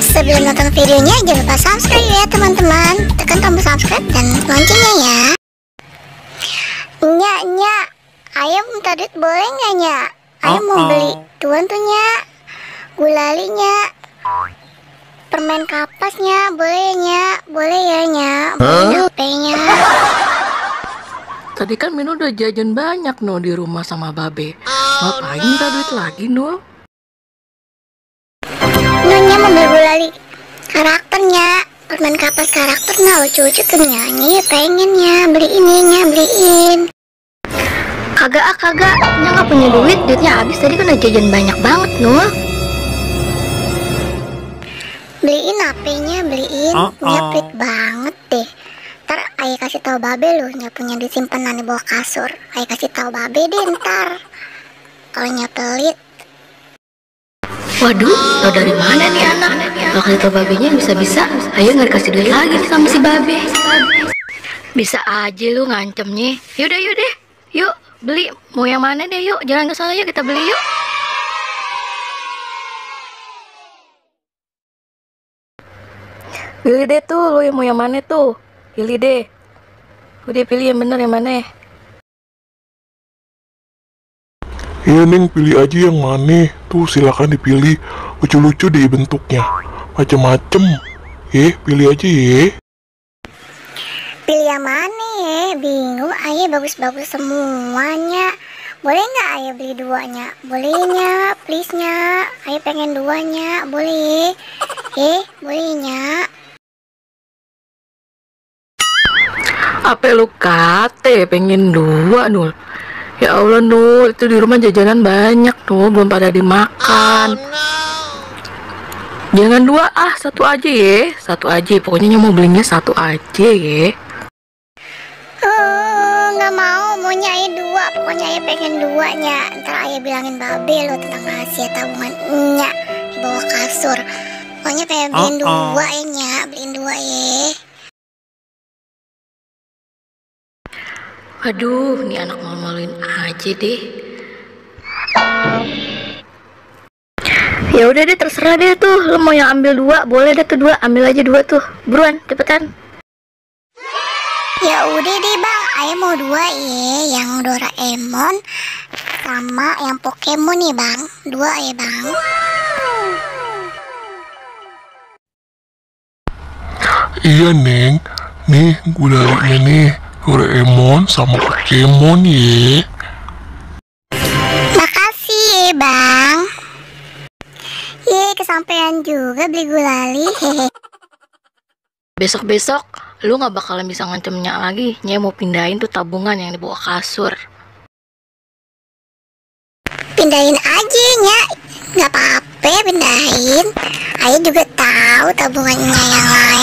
Sebelum nonton videonya, jangan lupa subscribe ya teman-teman. Tekan tombol subscribe dan loncengnya ya. Nyak, ayah minta duit boleh nggak nyak? Ayah mau beli tuan tuh nyak, gulalinya, permen kapasnya, boleh nyak? Boleh ya nyak? Boleh HP-nya. Tadi kan Mino udah jajan banyak no di rumah sama Babe. Ngapain minta duit lagi no? Nyonya mau beli gulali karakternya, permen kapas karakternya lucu-lucu tuh nyanyi, pengennya beli ininya, beliin. Kagak, Nya nggak punya duit, duitnya habis tadi kan udah jajan banyak banget no. Beliin HP-nya, beliin. Nya pelit banget deh. Ntar ayah kasih tahu Babe loh, Nya punya disimpenan di bawah kasur. Ayah kasih tahu Babe deh ntar kalau Nya pelit. Waduh, tau dari mana nih anak? Kalau kasih tau babenya bisa-bisa ayo nggak dikasih duit lagi nih sama si Babe. Bisa aja lu ngancemnya. Yaudah, yuk beli. Mau yang mana deh, yuk jalan ke sana yuk, kita beli yuk. Pilih deh tuh, lu yang mau yang mana tuh? Pilih deh. Udah pilih yang bener yang mana? Iya Neng, pilih aja yang mana. Tuh silakan dipilih. Lucu-lucu deh bentuknya, macem-macem. Pilih aja ya. Pilih yang mana ya? Bingung, ayah bagus-bagus semuanya. Boleh nggak ayah beli duanya? Bolehnya, please nya. Ayah pengen duanya, boleh? Bolehnya. Apa lu kate pengen dua Nul? Ya Allah Nul, itu di rumah jajanan banyak Nul, belum pada dimakan. Jangan dua satu aja ya, satu aja. Pokoknya mau belinya satu aja ya. Nggak maunya ayah dua. Pokoknya ayah pengen duanya. Ntar ayah bilangin Babe lo tentang rahasia tabungan Nya di bawah kasur. Pokoknya pengen beliin dua ya Nya, beliin dua ya. Aduh, ini anak malu-maluin aja deh. Ya udah deh, terserah deh tuh. Lo mau yang ambil dua, boleh deh tuh dua. Ambil aja dua tuh. Buruan, cepetan. Ya udah deh bang, ayah mau dua ya, yang Doraemon sama yang Pokemon nih bang, dua ya bang. Iya Neng, nih gulalinya nih, Doraemon sama Pokemon ya. Makasih ya bang. Kesampean juga beli gulali. Besok-besok lu nggak bakalan bisa ngancem Nya lagi. Nya mau pindahin tuh tabungan yang di bawah kasur. Pindahin aja Nya, nggak apa-apa pindahin. Ayah juga tahu tabungannya yang lain.